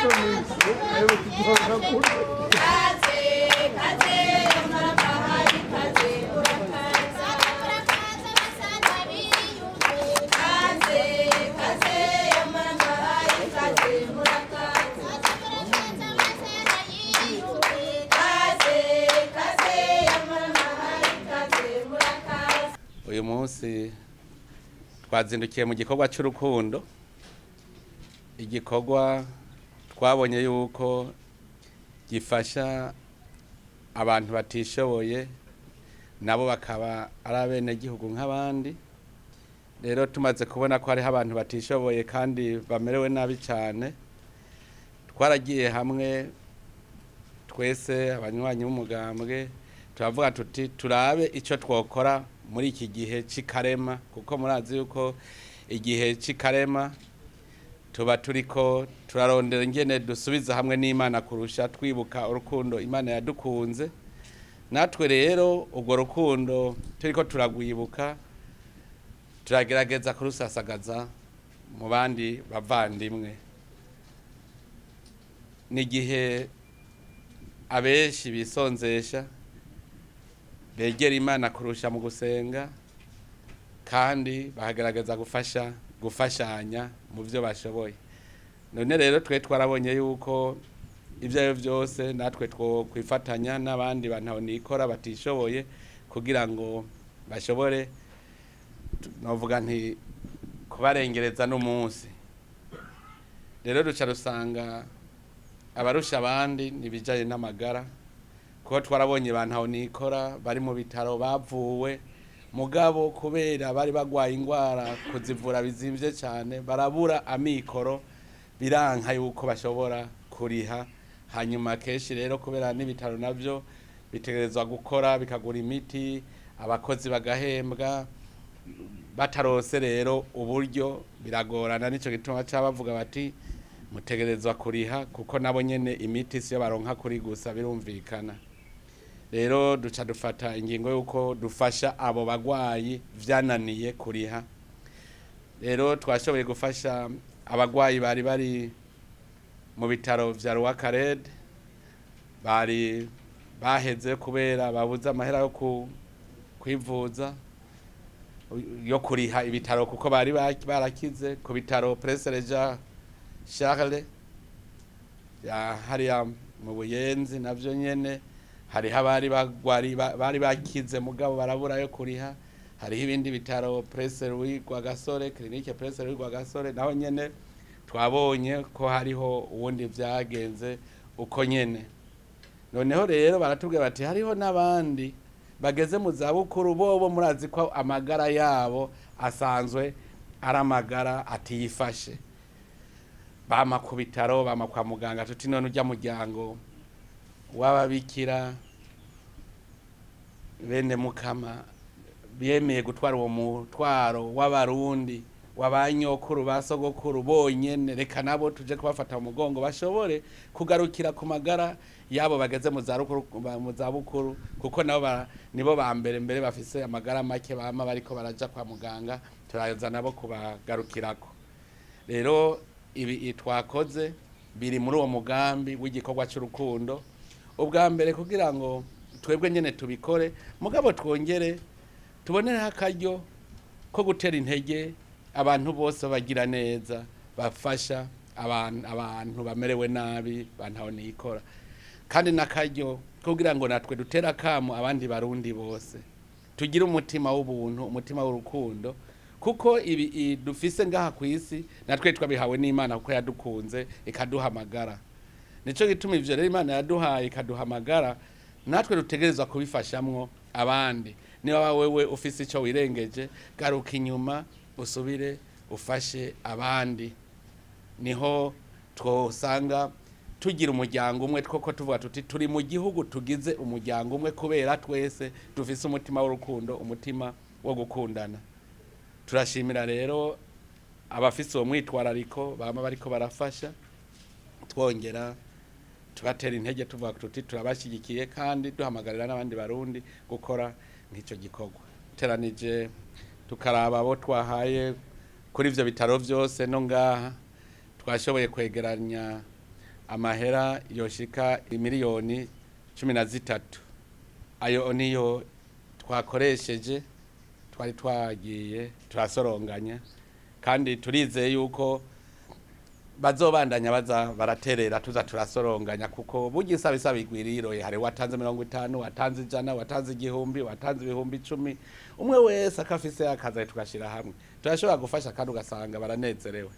Kaze, kaze, marabahaye kaze, urakaza. Kaze, kaze, marabahaye kaze, murakaza. Kaze, kaze, marabahaye kaze, murakaza. Uyu munsi twazindukiye mu gikorwa cy'urukundo, igikorwa twabonye yuko gifasha abantu batishoboye, nabo bakaba ari abenegihugu nk'abandi. Rero tumaze kubona ko hariho abantu batishoboye kandi bamerewe nabi cyane, twaragiye hamwe twese abanywanyi b'umugambwe, turavuga tuti turabe icyo twokora muri iki gihe cy'ikarema, kuko murazi yuko igihe cy'ikarema tuba turiko turarondera ingene dusubiza hamwe n'Imana kurusha, twibuka urukundo Imana yadukunze. Natwe rero urwo rukundo turiko turagwibuka, turagerageza kurusasagaza mu bandi bavandimwe. Ni igihe abenshi bisonzesha, begera Imana kurusha mu gusenga, kandi bakagerageza gufasha, gufashanya mu byo bashoboye. None rero twe twarabonye yuko ibyo ari byo byose natwe two kwifatanya n'abandi bantu nikora batishoboye, kugira ngo bashobore, novuga nti kubarengereza n'umunsi. Rero duca rusanga abarusha abandi nibijanye n'amagara, kuko twarabonye bantu nikora bari mu bitaro bavuwe, mugabo kubera bari bagwaye ingwara kuzivura bizimvye cyane, barabura amikoro, biranka yuko bashobora kuriha. Hanyuma kenshi rero kubera n'ibitaro navyo bitegerezwa gukora, bikagura imiti, abakozi bagahembwa, batarose rero uburyo biragorana. Nico gituma baca bavuga bati mutegerezwa kuriha, kuko nabo nyene imiti siyo baronka kuri gusa, birumvikana. Rero duca dufata ingingo y'uko dufasha abo bagwayi vyananiye kuriha. Rero twashoboye gufasha abagwayi bari bari mu bitaro vya Rwakarede, bari baheze kubera babuze amahera yo kwivuza, yo kuriha ibitaro, kuko bari barakize ku bitaro Prince Regent Charles ya hariya mu Buyenzi. Navyo nyene hariho abari bagwari bari bakize, mugabo barabura yo kuriha. Hariho ibindi bitaro Prince Louis Rwagasore, clinique Prince Louis Rwagasore, naho nyene twabonye ko hariho uwundi vyagenze uko nyene. Noneho rero baratubwira bati hariho n'abandi bageze mu zabukuru, bobo murazi ko amagara yabo asanzwe ari amagara atiyifashe, bama ku bitaro, bama kwa muganga. Tuti none ujya muryango w'ababikira bene Mukama bemeye gutwara uwo mutwaro w'Abarundi, w'abanyokuru ba sogokuru bonyene, reka nabo tuje kubafata mu mugongo, bashobore kugarukira ku magara yabo bageze mu zabukuru, mu zabukuru, kuko nabo nibo ba mbere mbere bafise amagara make, bama bariko baraja kwa muganga, turaza nabo kubagarukirako. Rero ibi twakoze biri muri uwo mugambi w'igikorwa cy'urukundo, ubwa mbere kugira ngo twebwe nyene tubikore, mugabo twongere tubonereho akaryo ko gutera intege abantu bose bagira neza, bafasha abantu bamerewe nabi, bantaho nikora, kandi n'akaryo kugira ngo natwe dutere akamo abandi Barundi bose, tugire umutima w'ubuntu, umutima w'urukundo, kuko ibi dufise ngaha ku isi natwe twabihawe n'Imana, kuko yadukunze ikaduhamagara. Nico gituma ivyo rero Imana yaduhaye ikaduhamagara, natwe dutegerezwa kubifashamwo abandi. Niba wewe ufise ico wirengeje, garuka inyuma usubire ufashe abandi. Niho twosanga tugira umuryango umwe, twoko tuvuga tuti turi mu gihugu tugize umuryango umwe, kubera twese dufise umutima w'urukundo, umutima wo gukundana. Turashimira rero abafise uwo mwitwarariko bama bariko barafasha, twongera tubatera intege, tuvuga tuti turabashyigikiye, kandi duhamagarira n'abandi Barundi gukora nk'icyo gikorwa. Teranije tukaraba abo twahaye kuri ivyo bitaro vyose no ngaha, twashoboye kwegeranya Amahera yoshika imiliyoni 13, ayo niyo twakoresheje, twari twagiye turasoronganya, kandi turizeye yuko bazobandanya baza baraterera, tuza turasoronganya, kuko burya isaba isaba igwiriroye. Hari watanze 50, watanze 100, watanze 1000, watanze 10,000, umwe wese akafise akaza, tugashira hamwe, turashobora gufasha kandi ugasanga baranezerewe.